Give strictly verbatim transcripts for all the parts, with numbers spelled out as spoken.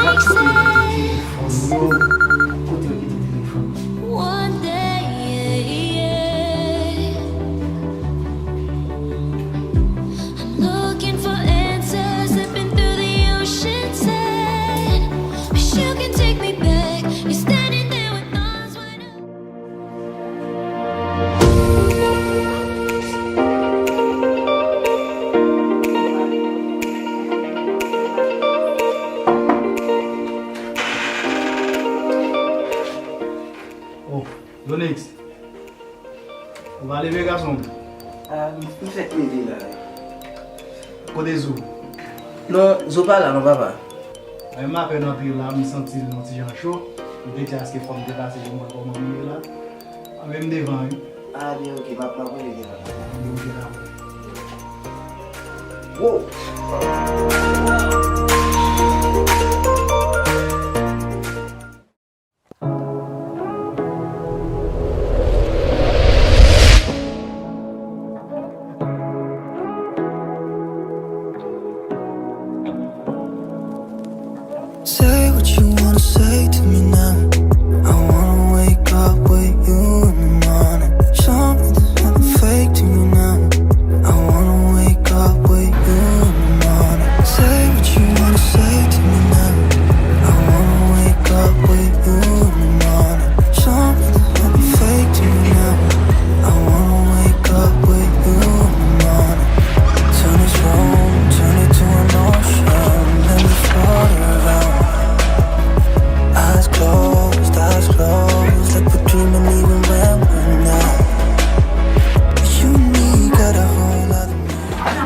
One day, yeah, yeah. I'm looking for answers, slipping through the ocean sand. Wish you can take me back. You're standing there with arms wide open. Oh, Donix. Ou pa leve, gason? Ah, m fèk leve la. Kote Zo? Non, Zo pa la non, papa. Mwen m apèn antre la, m santi l yon ti jan cho. M te di a se fò m te pase pou m wè kòman m ye la. Anben m devan, wi. Ah, byen, ok, m ap, m ap rele devan. Anben, ok, la. Wow! Say what you wanna say to me now. I wanna wake up with you in the morning. Show me there's nothing fake to you now. I wanna wake up with you in the morning. Say what you wanna say to me now. I wanna wake up with you in the morning. Show me there's nothing fake to you now. I wanna wake up with you in the morning. Turn this room, turn it to an ocean. Let me float around. Eyes closed, eyes closed, like we're dreaming even when we're not. You and me got a whole lot of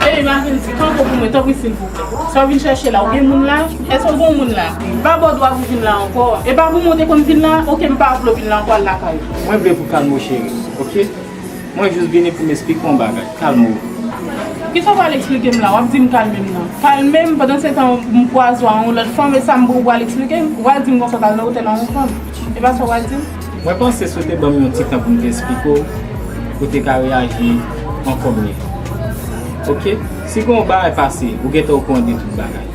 Ey, Makenzi, kanpe pou mwen, tanpri, silvouplè. Sa w vin chèche la, ou gen moun la? Èske w gen moun la? M pa ba w dwa pou vin la ankò. E pa pou mwen w te konn vin la? Oke, m pa vle w vin la ankò, al lakay ou. Mwen vle pou w kalme w, cheri, oke? Mwen jis vini pou m esplike w yon bagay. Kalme w. Kisa w pral eksplike m la? W ap di m kalme m nan. Kalme m, pandan se tan m kwaze w a yon lòt fanm, e sa m pou w pral eksplike m? Ou pral di m konsa w t al nan otèl a yon fanm. E pa sa w pral di m? Mwen panse si w te ban m yon ti tan pou m te esplike w, ou te ka reyaji ankò mye. Oke? Si gen yon bagay pase, ou gentan okouran de tout bagay.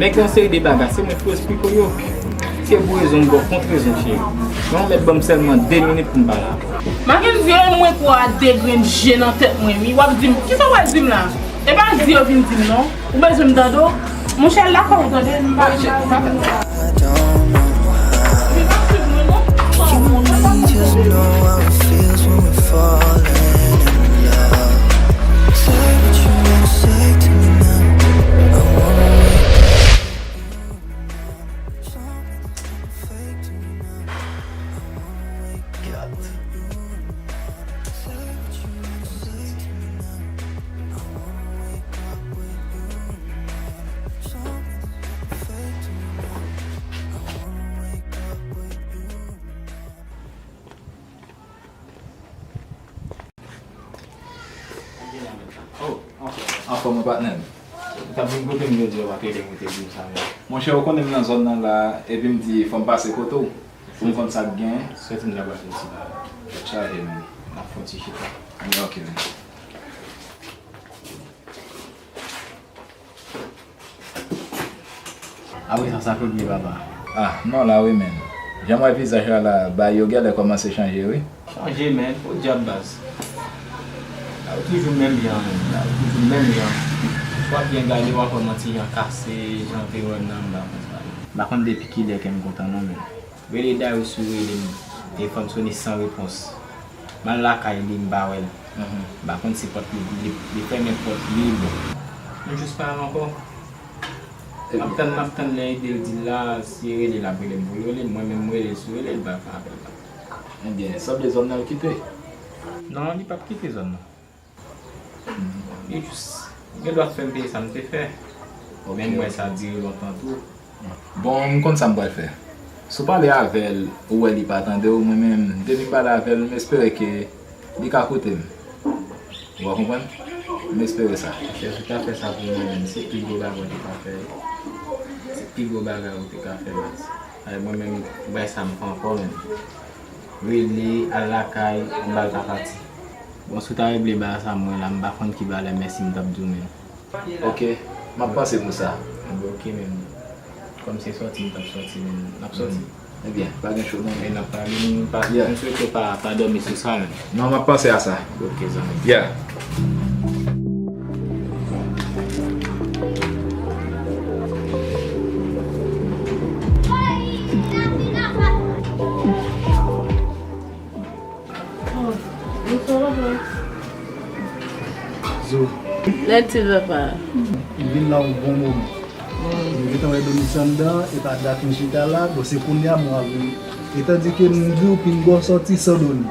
Men gen yon seri de bagay, se mwen ki pou esplike w yo. Se pou rezon m ba w kont rezon, cheri. Men ou mèt ban m sèlman de minit pou m pale avè w. Makenzi, e mwen pou a de grenn je nan tèt mwen, wi. W ap di m, kisa w pral di m la? E pa di yo vin di m, non. Ou bezwen m tande w? Monchè, al lakay ou, tande, m pa vin la. Li pa swiv mwen, non. Sa w konn, sa w konn tande. Oh, anfòm, anfòm, patnè m. Ou t ap vin kote m jodi a, w ap ede m, ou te di m sa menm. Monchè, ou konnen m nan zòn nan la, epi m di fò m pase kote w, pou m konn sa k gen. Soti m nan bat yon ti bagay. Tèt chaje, men. N ap fè yon ti chita. Anben, ok, men. Apre sa, sa k rive, papa? Ah, non la wi, men. Jan m wè vizaj la la, bagay yo genlè kòmanse chanje, wi. Chanje, men. Podyab, baz. Bagay yo toujou menm jan, men. Bagay yo toujou menm jan. Swa w ap byen gade, w ap wè m yon ti jan kase, jan w te wè m nan, m pa konn sa. M pa konn depi kilè ke m kontan, non, men. Rele Darius, ou rele m. Telefòn sone san repons. M al lakay li, m pa wè l. M pa konn si pòt li, li, li fèmen pòt li, bon. M jis pa al ankò. M ap tann, m ap tann lè Ede l di l la, si rele l ap rele m pou l rele m, mwen menm m rele l, si w rele l, l pa fè apèl la. Ebyen, sanble zòn nan l kite? Non, li p ap kite zòn nan. Li jis gen dwa fè m peye sa m te fè. Ok, men m wè sa dire lontan twòp. Bon, m konn sa m pral fè. Si w pale avè l, ou wè li pa tande w, mwen menm, depi m pale avè l, m espere ke li ka koute m. Ou konprann? M espere sa. Monchè, si w ta fè sa pou mwen menm, se pi gwo bagay ou te ka fè. Se pi gwo bagay ou te ka fè, baz. Ay, mwen menm, bay sa m fè ankò menm. Rele, al lakay, anba l pa pati. Bon, si w ta regle bagay sa mwen la, m pa konn ki valè mèsi m t ap di w menm. Ok, m ap panse pou sa. Anben, ok menm. Kòm se sòti m t ap sòti, men n ap sòti. Ebyen, pa gen cho non. E n ap pale, m pa, yeah, m swete w pa, pa dòmi sou sa menm. Non, m ap panse a sa. Ok, zanmi. Yeah. Zo. Lè ti papa. M vin la yon bon moman. M gentan wè Donix anndan, e pa dat m chita la, bon, se kounye a m wè vini. E tandike m di w pinga w sòti san Donix.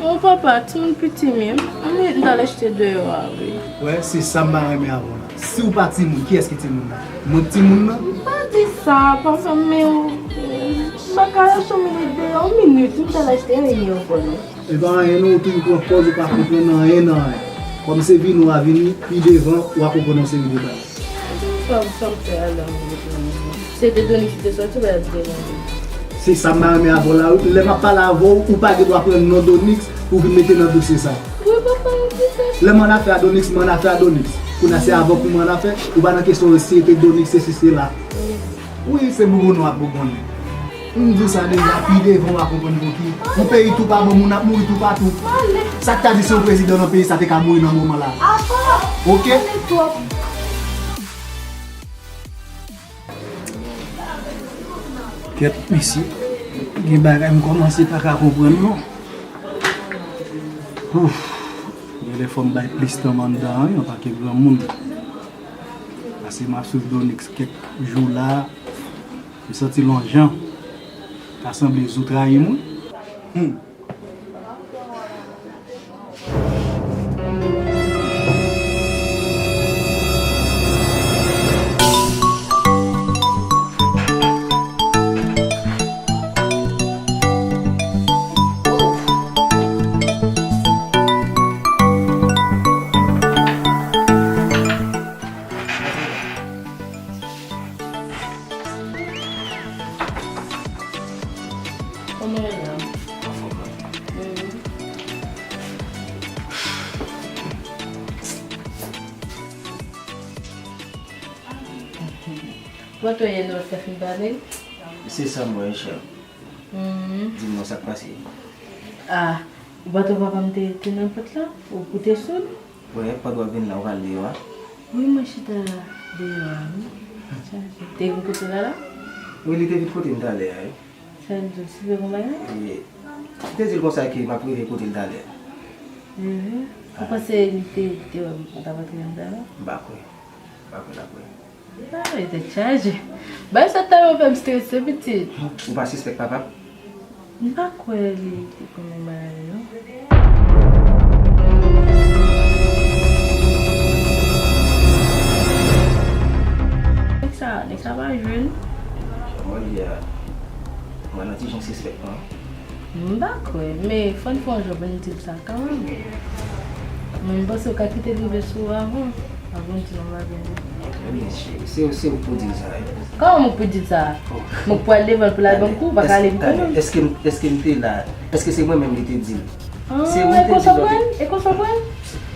O papa, timoun piti menm. Ann, m t al achte deyò a, wi. Wè, se sa m pa renmen avè w la. Si w pa timoun, kiyès ki timoun nan? Mwen k timoun nan? Pa di sa, papa, men w, m pa ka achte yon minit deyò, yon minit, m t al achte anyen ankò non. E pa anyen non, ou toujou pran pòz ou pa konprann anyen nan anyen. Kòm se vini w a vini, pi devan w a konprann yon seri de bagay. Sa, sa m fè a la, m rekonèt non. Se de Donix ki te sòti, ba y ap deranje. Se sa m pa renmen avè w la, wi. Lè m ap pale avè w, ou pa gen dwa pran non Donix pou vin mete nan dosye sa. Wi, papa, m di sa. Lè m annafè a Donix, m annafè a Donix. Kounye a se avè w pou m annafè, ou pa nan kesyon si se te Donix, se si se la. Wi. Wi, se bougonnen w ap bougonnen. M di w sa deja, pi devan w a konprann pou ki. Yon peyi tou pa bon, moun ap mouri toupatou. Sa k ta di se yon prezidan nan peyi sa te ka mouri nan moman la? Oke? Kèt, mesye. Gen bagay m kòmanse pa ka konprann non. Ouf. Gen lè fò m bay plis tan m anndan, wi, antanke granmoun. Pase m ap swiv Donix kèk jou la. M santi l yon jan. Ta sanble Zo trayi m, wi. Hmm. Kòman w ye la? Anfòm wi. Mhm. Ou pa t wè yè nou pa t ka fin pale? Se sa m wè, chè. Mhm. Di m non, sa k pase? Ah, ou pa t wè papa m te, te nan pòt la? Ou, ou te sou l? Wè, pandan w ap vin la, ou pral deyò a? Wi, mwen chita deyò a, wi. Chaje. Te vin kote w la la? Wi, li te vin kote m talè a, wi. Sa l di w, sipe konprann? E, m te di l konsa ke m ap rive kote l talè a. Mhm. Ou panse li te, te wè m t ap antre anndan la? M pa kwè. M pa kwè l ap wè. Ay, tèt chaje. Bagay sa tèlman fè m strese, pitit. Ou pa sispèk papa m? M pa kwè li te konnen bagay yo. Nèg sa, nèg sa pa jwenn. Mwen li a, mwen nan ti jan sispèk non. M pa kwè, men fò n fè yon jan pou n di l sa kanmenm. Men m panse w ka kite l rive sou ou avan, avan w di l yon bagay. Ebyen, cheri, se, se ou k pou di l sa, wi. Kòman mwen pou di l sa? Oh. Mwen pou al devan l pou l al ban m kou, ou pa ka ale vit non. Èske m, èske m te la? Èske se mwen menm li te di l? Ah, se ou te di l? E konsa w pran? E konsa w pran?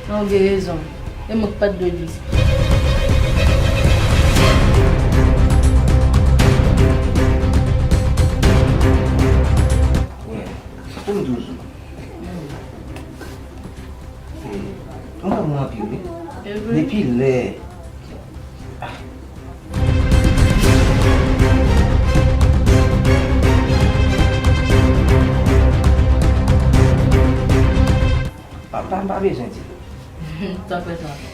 Non, ou gen rezon. E mwen k pa t dwe di l. Wè, pou m di w, Zo. Hmm. E, ou renmen mwen anpil, wi. E vre? Depi lè. Ah. Pa, pa, m pa bezwen di l. Tanpri, tanpri.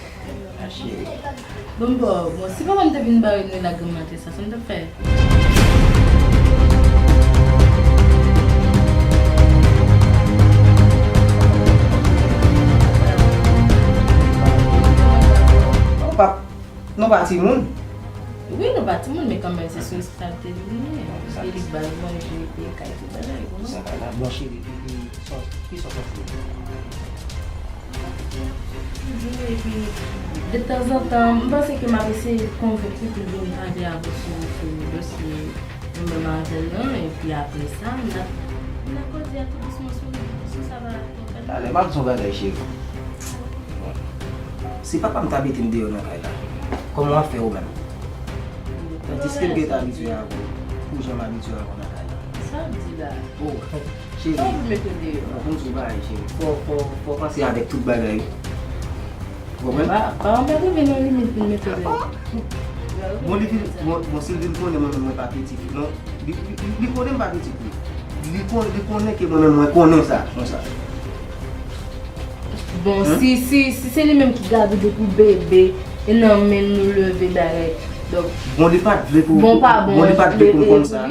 A, cheri. Bon, bon, bon, si papa m te vin bare nou la granm maten sa, sa n t ap fè? Nou pa, nou pa timoun. Wi, nou pa timoun, men kanmenm, se sou responsablite li li ye. E li k ba l manje, li peye kay, tout bagay, ou konprann? Sa pa la, bon, cheri, e, e, sòs, ki sòs w ap fè? Toujou, epi, detanzantan, m panse ke m ap eseye konvenk li pou l vin pale avè w sou, sou dosye nou menm avè l lan, epi apre sa, n ap, n ap koze a tou dousman sou, sou sa va twò fè l. Talè, m ap di w yon bagay, cheri. Si papa m ta mete m deyò nan kay la, kòman w ap fè ou menm? Diske m gentan abitye avè w. Pou jan m abitye avè w nan kay la. Sa w di la? Oh, cheri. Sa w vle mete w deyò? Mwen konn di w bagay, cheri. Fò, fò, fò w panse avèk tout bagay, wi. Ou konprann? Pa, pa anmède vin nan limit pou m mete w deyò. Bon, li vin, bon, bon, si l vin konnen mwen menm mwen pa pitit li, non. Li, li, li, li konnen m pa pitit li. Li kon-, li konnen ke mwen menm mwen konnen sa, konsa. Bon, si, si, si se li menm ki gade depi bebe, e nan men nou leve bagay. Donk, bon, li pa t vle pou, bon, pa bon, bon, li pa t vle pou m konn sa.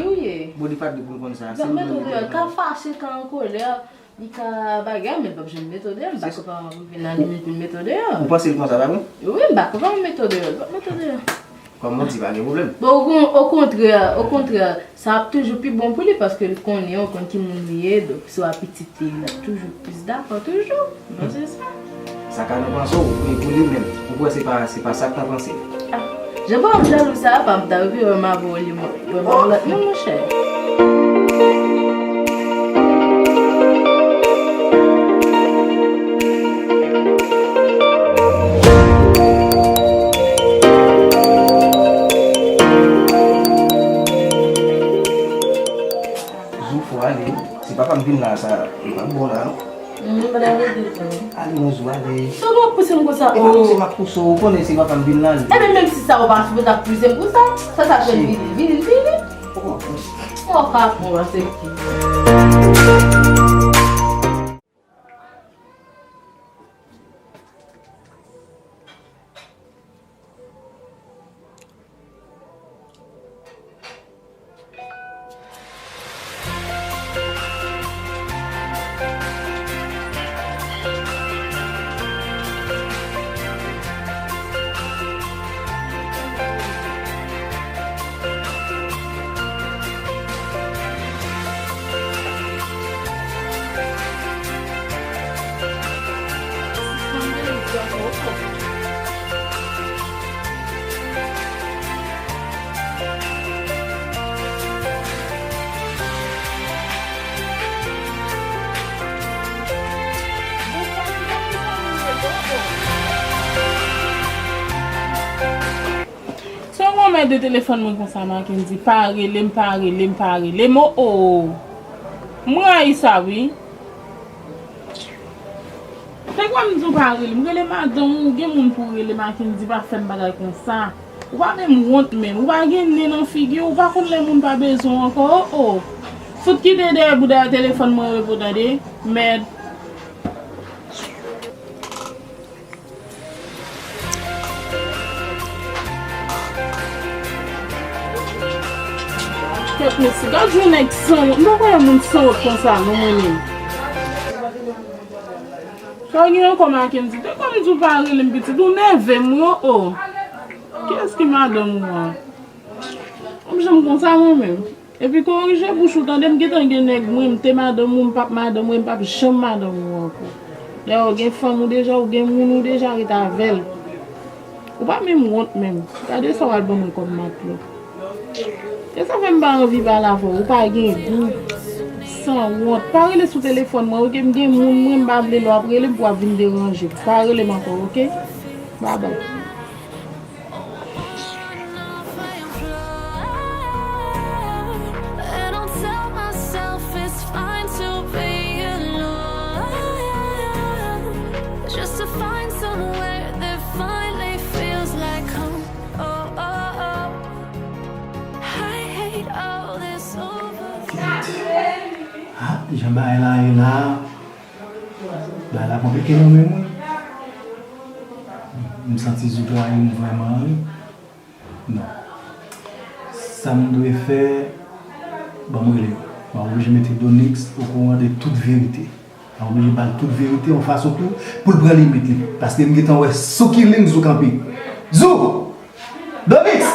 Bon, li pa t vle pou m konn sa. Donk, mete w deyò, l ka fache, l ka an kolè, li ka bagay, men l p ap janm mete w deyò. M pa ka pa rive nan limit pou m mete w deyò. Ou panse l konsa, pa vre? Wi, m pa ka pa mete w deyò, l p ap mete w deyò. Kòm ou di, pa gen pwoblèm. Bon, o kon-, okontrè, okontrè, sa ap toujou pi bon pou li, paske l konnen, ou konn ki moun li ye, donk si w ap pitit li, l ap toujou plis dakò toujou. Bon, se sa. Sa ka nan panse w, men pou li menm, ou kwè se pa, se pa sa k nan panse l? Ah, jan pa w ap jalou sa, pa m ta rive wè m avè w li, wè m avè lòt moun, monchè. Zou, fò ale. Si papa m vin la, sa, li p ap bon la, non. Mwen pa ta rete tou. Ale, non, Zou, ale. Sa w ap pouse m konsa? E pa pouse m ap pouse w, ou konnen si papa m vin la, li. Ebyen, menm si sa, ou pa sipoze ap pouse m konsa. Sa, sa fè l vini, vini, vini. Oh, oh. Ou ka pran, se ki. Se yon mèt de telefòn mwen konsa, Mackendy. Pa rele m, pa rele m, pa rele m, o, o. M rayi sa, wi. Te kwè m di w pa rele m. Rele madanm ou, gen moun pou w rele, Mackendy, pa fè m bagay konsa. Ou pa menm wont menm. Ou pa gen nen nan figi w, ou pa konn lè moun pa bezwen w ankò, o, o. Fout kite dèyè bouda telefòn mwen repo, tande. Mèd. Kèt mesye, gad yon nèg sanwont. M pa kwè yon moun sanwont konsa, non, mwen menm. Sa w gen ankò, Mackendy? Te kwè m di w pa rele m pitit, ou nève m, wi, o, o. Kiyès ki madanm ou an? M janm konsa, mwen menm. Epi korije bouch ou, tande, m gentan gen nèg mwen, m te madanm ou, m p ap madanm ou, e m p ap janm madanm ou ankò. Dayè, ou gen fanm ou deja, ou gen moun ou deja, ret avè l. Ou pa menm wont menm. Gade sa w al ban mwen kòm matlo. E sa fè m pa anvi pale avè w. Ou pa gen gou. Sanwont. Pa rele sou telefòn mwen, oke? M gen moun mwen, m pa vle lè w ap rele m pou w ap vin deranje m. Pa rele m ankò, oke? Babay. Just to find somewhere that finally feels like home. Oh, oh, oh. I hate all this overthinking. Ah, jan bagay la ye la. Bagay la konplike non men mwen. M santi Zou trayi m vrèman wi. Non. Sa m dwe fè, ban m rele yo. M ap oblije mete Donix okouran de tout verite. M ap oblije ba l tout verite yon fason tou pou l pran limit li. Paske m gentan wè sou ki liy Zou kanpe. Zou! Donix!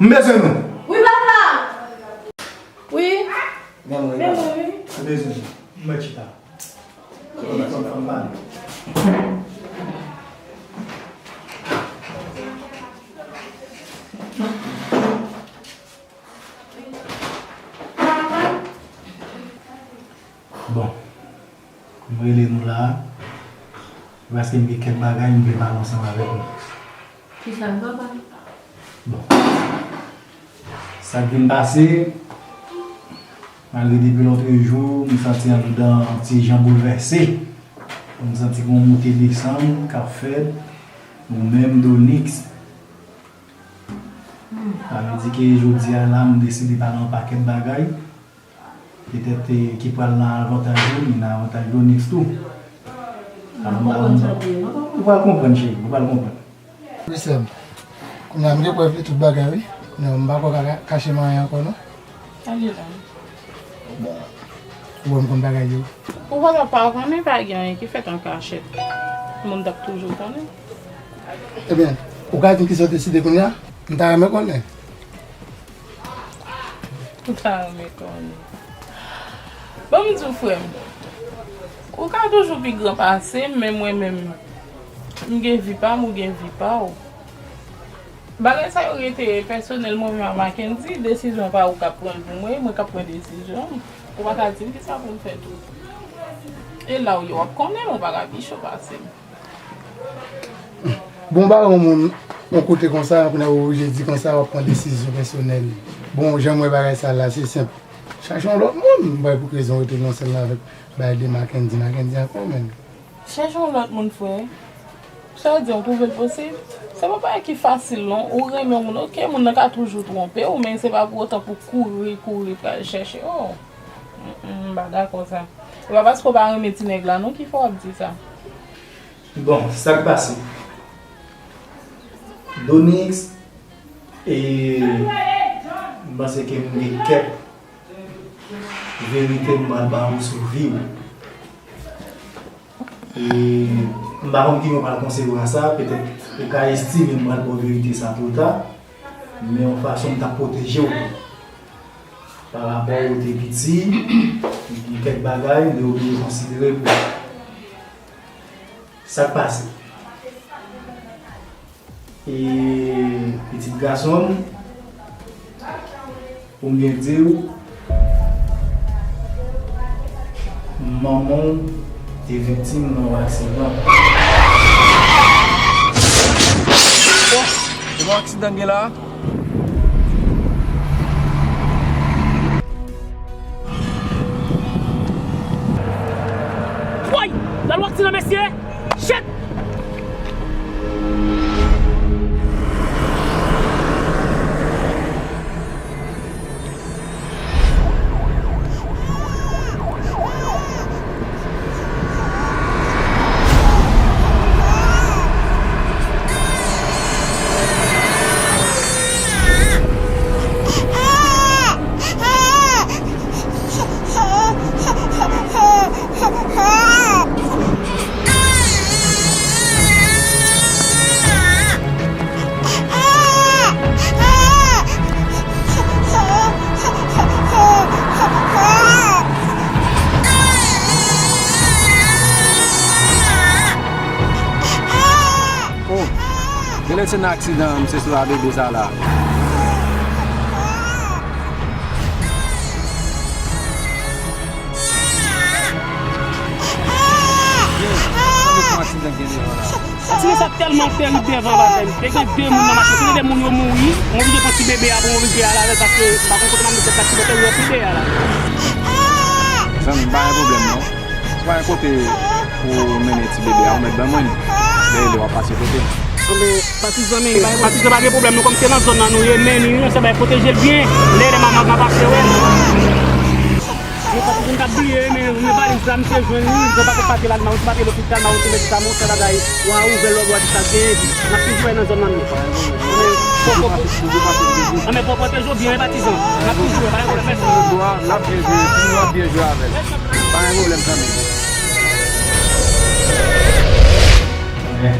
M bezwen nou. Wi, papa! Wi. Men mwen, men mwen, wi. M bezwen nou. Mwen chita. Bon, m rele nou la a, paske m gen kèk bagay m vle pale ansanm avèk nou. Kisa l, papa? Bon. Sa k vin pase, malgre depi lòtrejou, m santi anndan yon ti jan boulvèse. M santi gon moute desann k ap fèt, ou menm Donix. Sa vle di ke jodi a la, m deside pale yon pakèt bagay. Petèt, eh, ki pral nan avantaj ou, li nan avantaj Donix tou. Alò, m pa konn sa pou ye, non, tonton? Ou pral konprann, cheri, ou pral konprann. Wi, sè m. Kounye a, m gen prèv de tout bagay, wi. Kounye a, m pa ko ka ka-, kache m anyen ankò, non. Sa gen la? Bon, ou wè m konn bagay yo. Ou pa ta pa konnen, pa gen anyen ki fèt an kachèt. Moun t ap toujou konnen. Ebyen, ou ka di m kisa w deside kounye a? M ta renmen konnen. Ou ta renmen konnen. Bon, m di w, frè m, ou ka toujou pi gran pase m, men mwen menm, m gen vi pa m, ou gen vi pa w. Bagay sa yo rete pèsonèl mwen menm a Mackendy, desizyon pa ou k ap pran l pou mwen, mwen k ap pran desizyon m. Ou pa ka di m kisa pou m fè tou. E la w ye w ap konnen, ou pa ka pi cho pase m. Bon, ba yon moun yon kote konsa, kounye a ou oblije di konsa, w ap pran desizyon pèsonèl. Bon, jan m wè bagay sa la, se senp. Chache yon lòt moun, m pa wè pou ki rezon w rete nan sèl la avèk bagay de Mackendy, Mackendy ankò, menn. Chèche yon lòt moun, frè. Sa w di a, w twouve l posib? Se pa bagay ki fasil, non. Ou renmen yon moun, oke, moun nan ka toujou twonpe w, men se pa pou otan pou w kouri, kouri pral chèche. Oh! Mm, mm, m pa dakò sa. E pa paske w pa renmen ti nèg la, non, ki fè w ap di sa. Bon, sa k pase? Donix, e, m panse ke m gen kèk verite m pral ba ou sou vi w. E m pa konn kijan w pral konsevwa sa, petèt ou ka estime m pral ba w verite sa twò ta, men yon fason m t ap pwoteje w tou. Pa rapò ou te piti, gen kèk bagay m te oblije konsidere pou ou. Sa k pase? E pitit gason m, pou m byen di w, manman w te viktim nan yon aksidan. Oh, se yon aksidan gen la? Woy! Lalwa ti nan mesye! Shit! Oh, genlè se nan aksidan misye sot a bebe sa la. Timoun sa tèlman terib devan, pa fè m. Te gen de moun nan machin, se de moun yo mouri. Mwen oblije pran ti bebe a pou mwen rive a la avè l, paske m pa konn kote m ap met tèt la, ti bebe a la. Zanmi m, pa gen pwoblèm non. Pa gen kote pou mennen ti bebe a, ou mèt ban mwen li. Dèyè li w ap pase kote m. Anben, patizan, men, patizan pa gen pwoblèm non, kòm se nan zòn nan nou ye, men li, se bay pwoteje l byen. Lè, lè manman, manman pase, wè. Men pa t gen k ap bliye, men, men valiz la, misye jwenn li, misye pa t pati la, misye pati lopital, misye te medikaman, fè bagay, w a ouvè lòt, w a di sa k genyen, epi n ap toujou wè nan zòn nan nou. Men, pwopo-, men, pwopo-, pwoteje w byen, patizan. N ap toujou wè, pa gen pwoblèm, mèsi. L ap byen jwe, l ap byen jwe avè l. Pa gen pwoblèm, zanmi. Men,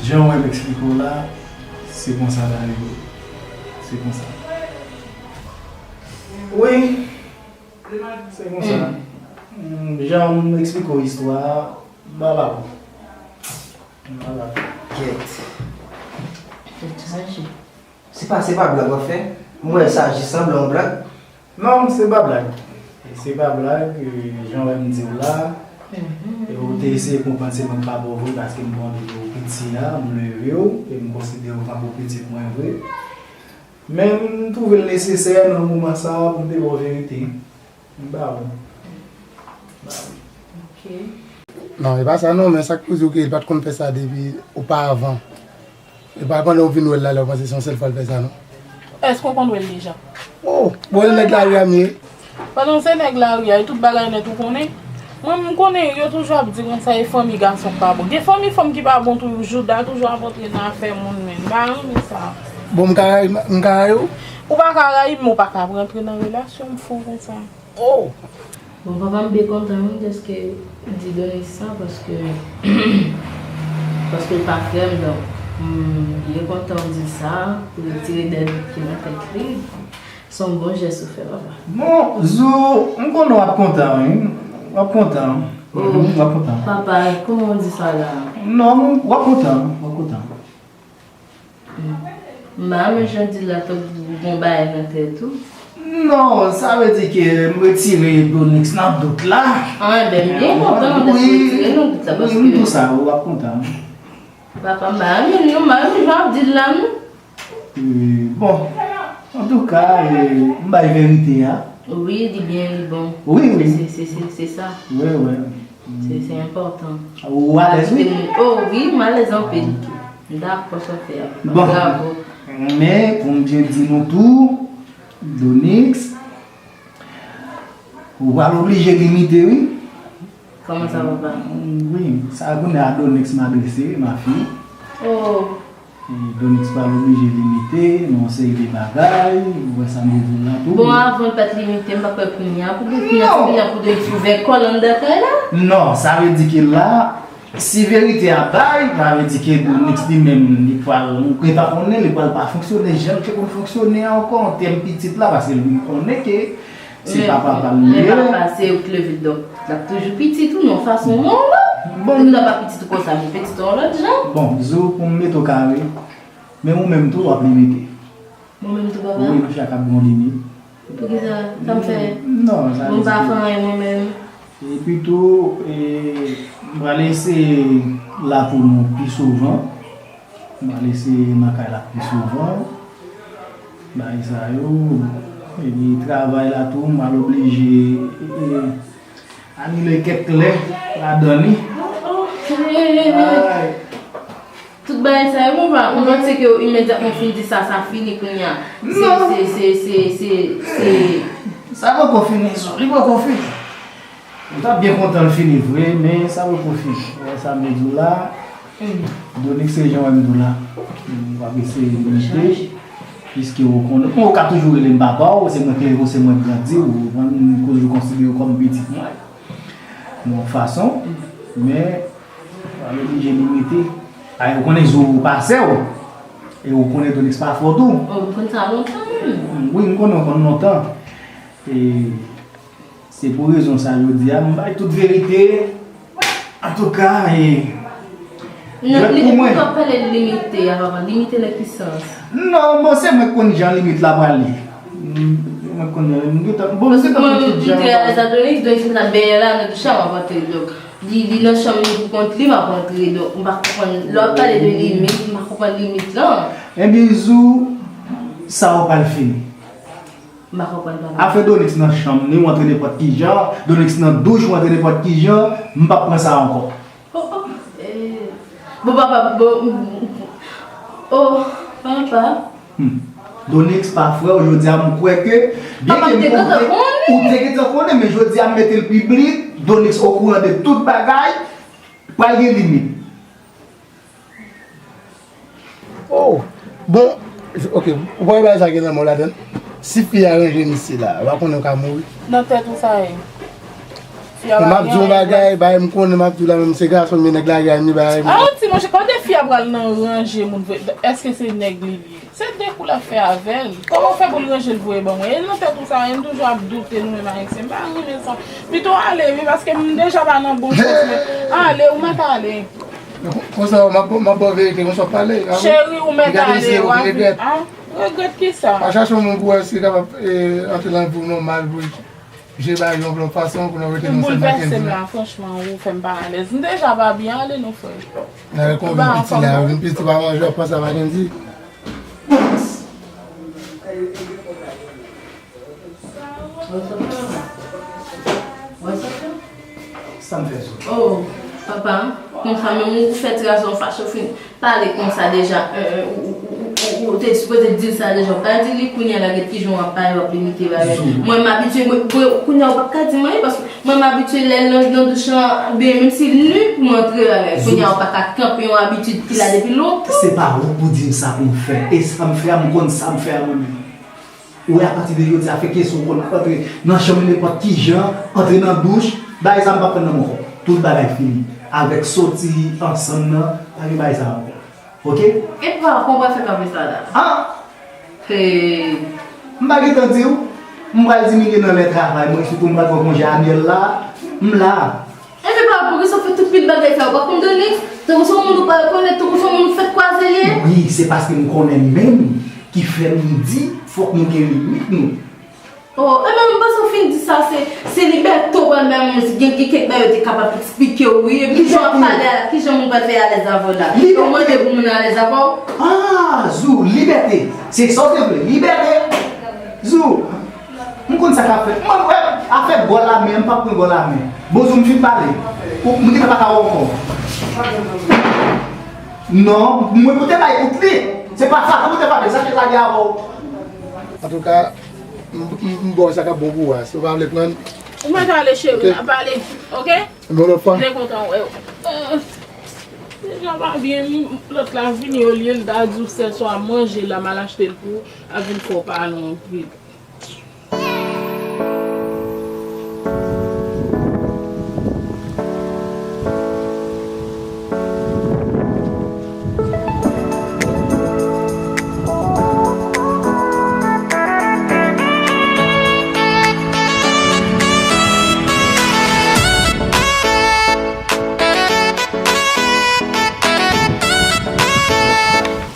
jan w wè m eksplike w la, se konsa bagay yo ye. Se konsa. Wi. Se konsa. Mm, jan m eksplike w istwa a, m pa la pou. M pa la pou. Kèt. Kèt, sa se, se pa, se pa blag w ap fè? M wè sa jis sanble yon blag. Non, se pa blag. Se pa blag, e, jan w wè m di w la. E ou te eseye konprann se mwen k pa bon vre paske m konnen ke w piti a, m leve w, e m konsidere w tankou pitit mwen vre. Men m twouve l nesesè nan moman sa a pou m te ba w verite. M ba w. M ba w. Ok. Non, e pa sa non, men sa k pou di w ke l pa t konn fè sa depi oparavan. E pa pandan w vin wè l la, lè w panse se yon sèl fwa l fè sa non. Èske w konn wè l deja? Oh, bon, e nèg lari a m ye. Pandan se nèg lari a, e tout bagay nèt ou konnen. Mwen, m konnen yo toujou ap di konsa, e fanmi gason k pa bon. Gen fanmi fanm ki pa bon tou, jouda toujou ap antre nan afè moun, men m pa renmen sa. Bon, m ka rayi, m ka rayi w? Ou pa ka rayi m, men w pa ka ap rantre nan relasyon m fou konsa. Oh! Bon, papa m byen kontan wi dèske ou di Donix sa, paske, paske l pa frè m, donk, m byen kontan ou di sa, pou retire dèt ki nan tèt li. Se yon bon jès ou fè, papa. Bon, Zou, m konnen w ap kontan, wi. W ap kontan. Oh, w ap kontan. Papa, kòman w di sa la? Non, w ap kontan, w ap kontan. M pa renmen jan w di l la, tankou gon bagay nan tèt ou. Non, sa vle di ke m retire Donix nan dout la. Ah, enben, m byen kontan dèske w retire l nan dout la, paske. Wi, m di w sa, w ap kontan. Papa, m pa renmen l non, m pa renmen jan w ap di l la non. E, bon, antouka, e, m bay verite a. Wi, li byen, li bon. Wi, wi. Se, se, se, se sa. Wi, wi. Se, se enpòtan. Ou alèz, wi? Oh, wi, m alèz anpil. Ah, ok. M dakò sa w fè a. Bon. Bravo. Men, pou m byen di nou tou, Donix, ou pral oblije limite, wi. Kòman sa, papa? Wi, sa kounye a Donix m adrese, ma fille. Oh. E Donix pral oblije limite nan yon seri de bagay, ou wè sa m vle di w la tou. Bon, avan l pa t limite, m pa kwè kounye a, pou kounye a, non, se kounye a pou Donix ouvè kò l anndan kay la? Non, sa vle di ke la, si verite a bay, sa vle di ke Donix li menm, li pral, ou gentan konnen, li pral pa fonksyone jan l te konn fonksyone a ankò, an tèm pitit la, paske li konnen ke se papa pa l li ye. Men, men papa, se ou k leve l, donk, l ap toujou pitit ou, nan fason ou la. Bon. Ou la pa pitit ou konsa, men pitit ou yon lòt jan. Bon, Zou, pou m mete w kare, men ou menm tou, w ap limite. Mwen menm tou, papa? Wi, nou chak ap gen yon limit. Poukisa? Sa m fè? Non, sa vle di ke. Bon, m pa fè anyen mwen menm. Epi tou, e, m pral eseye la pou nou pi souvan. M pral eseye nan kay la pi souvan. Bagay sa yo. Epi travay la tou, m pral oblije, e, e, anile kèk lè ladan li. Ay. Tout bagay sa yo, bon, papa, m panse ke imedyatman w fin di sa, sa fini kounye a. Se, non, se, se, se, se, se. Sa poko fini, Zou, li poko fini. Ou t ap byen kontan l fini vre, men sa poko fini. Ou wè sa m vle di w la? Donix, se jan w wè m di w la. M ap eseye limite, piske ou konnen, ou ka toujou rele m papa w, se mwen k leve w, se mwen k grandi w, ou konprann, m toujou konsidere w kòm pitit mwen. Nan yon fason, men, w ap oblije limite. Ay, ou konnen Zou pase w, e ou konnen Donix pa fè w tou. Oh, m konn sa lontan menm. Wi, m konnen w konn lontan. E se pou rezon sa jodi a, m bay tout verite. Antouka, e, non, jwèt li, pou mwen. Lè w pale limite a, papa, limite nan ki sans? Non, bon, se mwen k konn jan limit la prale. M, se mwen k konn jan, m gentan, bon, m gentan konn tout jan. Paske mwen, m te alèz a Donix, Donix mete bèyè la nan chanm ap antre, donk, li, li nan chanm li pou kont li, m ap antre, donk, m pa konprann. Lè w ap pale de limit, m pa konprann limit lan. Ebyen, Zou, sa w pral fini. M pa konprann, papa. Afè Donix nan chanm ni, w antre nenpòt ki jan, Donix nan douch, w antre nenpòt ki jan, m p ap pran sa ankò. Oh, oh, eh. Bon, papa, bon, oh, papa. Hmm. Donix pa frè w, jodi a m kwè ke, byen ke m konprann, ou te gentan konnen, men jodi a m mete l piblik, Donix okouran de tout bagay, pral gen limit. Oh! Bon, ok, ou pa wè bagay sa gen lanmò ladann? Si fi a ranje misye la, ou pa konnen ou ka mouri? Nan tèt ou sa ye. Fi a pa gen anyen. M ap di yon bagay, bagay m konnen, m ap di w la menm, se gason, men nèg la gen anyen, bagay. Ah, ti monchè, kote fi a pral nan ranje moun vre? Èske se nèg li li ye? Se de kou l ap fè avè l. Kòman w fè pou l ranje l voye ban mwen? E nan tèt ou sa, e m toujou ap doute nou menm Ayisyen. M pa renmen sa. Pito ale, wi, paske m deja pa nan bon chans, men ale, ou mèt ale. Konsa, m ap, m ap ba w verite, konsa w pale. Cheri, ou mèt ale, w a vin. Ah, regrèt kisa? Pa chache yon moun pou wè si li kapab, eh, antre nan vi w nòmal, pou l jere bagay yon lòt fason, pou nou rete nan sèl Mackendy la. Ou boulvèse m la, franchman, ou fè m pa alèz. M deja pa byen, ale non, frè. N a konvenki ti la, wi, piti pa manje, w ap panse a Mackendy. Sa m fè sou. Oh, papa, konsa menm ou fè ti gason fache, ou fin pale konsa deja. Eh, eh, ou, ou, ou, ou, ou te sipoze di l sa deja. Ou pa di li kounye a la, gèt kijan w ap pale, w ap limite bagay. Mwen, m abitye, mwen, mwen, kounye a, ou p ap ka di m anyen, paske mwen, m abitye lè l nan, nan douch lan, byen, menm si li pou m antre la, men kounye a, ou pa ka kanpe yon abitid ki la depi lontan. Se pa ou pou di m sa pou m fè. E sa m fè a, m konn sa m fè a mwen menm. Ou wè, apati de jodi a, fè kesyon w konn antre nan chanm nenpòt ki jan, antre nan douch, bagay sa m p ap pran nan men w ankò. Tout bagay fini. Avèk soti ansanm nan, pa gen bagay sa ankò. Oke? E papa, kòman w pral fè kanpe sa la? Ah! Hey! M pa gentan di w, m pral diminye nan lè travay mwen, sitou m pral pran konje anyèl la, m la. Enben, papa, poukisa w fè tout pil bagay sa yo? Ou pa konn Donix? Tankou se yon moun ou pa rekonèt, tankou se yon moun ou fèk kwaze l ye? Wi, se paske m konnen menm ki fè m di fòk nou gen limit nou. Oh, enben, m panse w fin di sa, se, se libète w pral bay moun, gen, gen kèk bagay yo te kapab eksplike w, wi. Epi jan w ap pale a la, kijan moun pral fè alèz avè w la? Libète. Ou mande pou moun alèz avè w? Ah, Zou, libète. Se sa w te vle, libète. Zou, m konn sa k ap fèt. Mwen, wè, afè gòl la men, m p ap pran gòl la men. Bonjou, m fin pale. Ou, m gentan pa ka wè w ankò. Non, mwen pou te bay kout li. Se pa sa, pou te pale, sa te lage avè w. Antouka, m, m, m ba w sa k ap bon pou ou a. Si w pa vle pran l. Ou mèt ale, cheri, n ap pale, oke? Yon lòt fwa. M te kontan wè w. Ah, deja pa byen, lòt la vini, olye l ta di w sèl sa w ap manje la, m al achte l pou w, ap vin fè w pale anpil.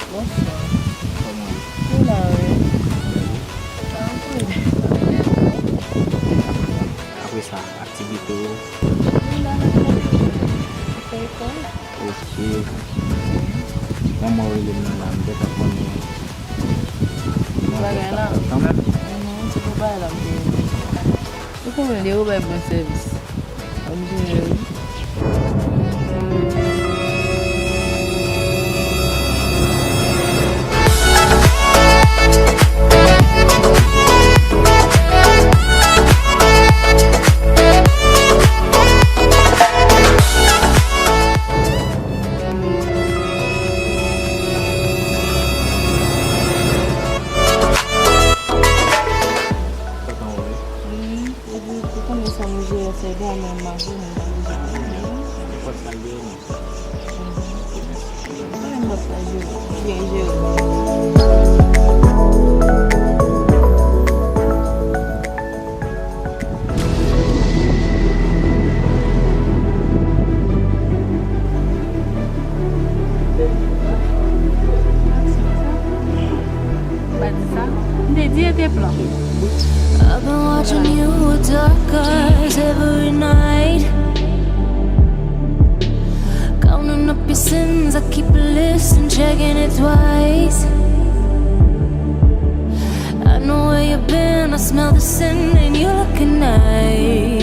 Bonswa. Kòman w ye? Ou la, wi. Apre sa, aktivite w? Wi, la, n ap fè lekòl. Fè lekòl? Ok. Manman w rele m nan la, m gentan konnen. Bagay la. Kanmenm? Non, se pou bagay la m te rele. Ou konnen depi ou bay bon sèvis. Ap jere wi. Wi, epi ou konnen sa nou jere fè bon, men m ap jere, m pa bezwen. Nenpòt sa k genyen. Mwen menm m ap jere, byen jere. Pa di sa. M te di e te plan. I've been watching you with dark eyes every night. Counting up your sins, I keep a list and checking it twice. I know where you've been, I smell the sin, and you looking nice.